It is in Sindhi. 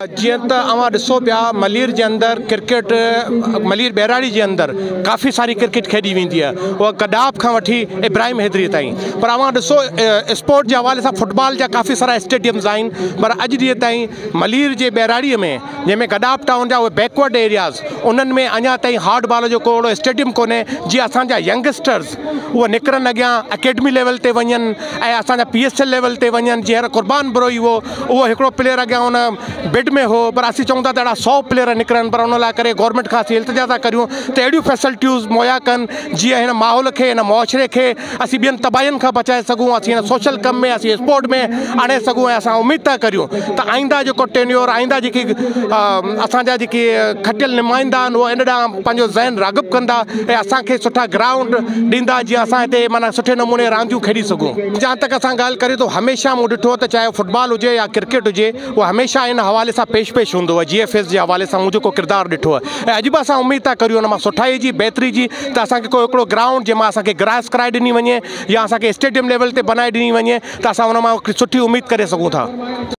جيئن ته اوهان ڏسو پيا ملير جي اندر ڪرڪيٽ ملير ٻهراڙي جي اندر ڪافي ساري ڪرڪيٽ کيڏي ويندي آهي اها گڏاپ کان وٺي ابراهيم حيدري تائين پر اوهان ڏسو اسپورٽ جي حوالي سان فٽبال جا ڪافي سارا اسٽيڊيمز آهن پر اڄ ڏينهن تائين ملير جي ٻهراڙي ۾ جنهن ۾ گڏاپ ٽائون جا اهي بيڪورڊ ايرياز انهن ۾ اڃا تائين هارڊ بال جو ڪو اهڙو اسٽيڊيم ڪونهي جيئن اسان جا ينگسٽرز اهي نڪرن اڳيان اڪيڊمي ليول تي وڃن ۽ اسان جا پي ايس ايل ليول تي وڃن جيئن قربان بروهي هو اهو هڪڙو پليئر اڳيان ان بڊ ۾ هو پر اسين چئون ٿا ته اهڙا سو پليئر نڪرن پر ان لاء ڪري گورنمينٽ کان اسين التجا ٿا ڪريون ته اهڙيون فيسلٽيوز مهيا ڪن جيئن هن ماحول کي هن معاشري کي اسين ٻين تباهين کان بچائي سگهون اسين هن سوشل ڪم ۾ اسين اسپورٽ ۾ آڻي سگهون ۽ اسان اميد ٿا ڪريون ته آئنده جيڪو ٽينيور آئنده جيڪي اسان جا جيڪي کٽيل نمائندا آهن اهي ان ڏانهن پنهنجو ذهن راغب ڪندا ۽ اسان کي سٺا گرائونڊ ڏيندا جيئن اسان هتي معنيٰ سٺي نموني رانديون کيڏي سگهون. جهان تڪ اسان ڳالهه ڪريون ته هميشه مون ڏٺو ته چاهي فٽبال هجي يا ڪرڪيٽ هجي اهو هميشه ان حوالي سان پيش پيش هوندو آهي جي ايف ايس جي حوالي سان مون جيڪو ڪردار ڏٺو آهي ۽ اڄ به اسان اميد ٿا ڪريون ان مان سٺائي جي بهتري جي ته اسان کي ڪو هڪڙو گرائونڊ جنهن مان اسان کي گراس ڪرائي ڏني وڃي يا اسان کي اسٽيڊيم ليول تي بنائي ڏني وڃي ته اسان ان مان سٺي اميد ڪري سگهون ٿا.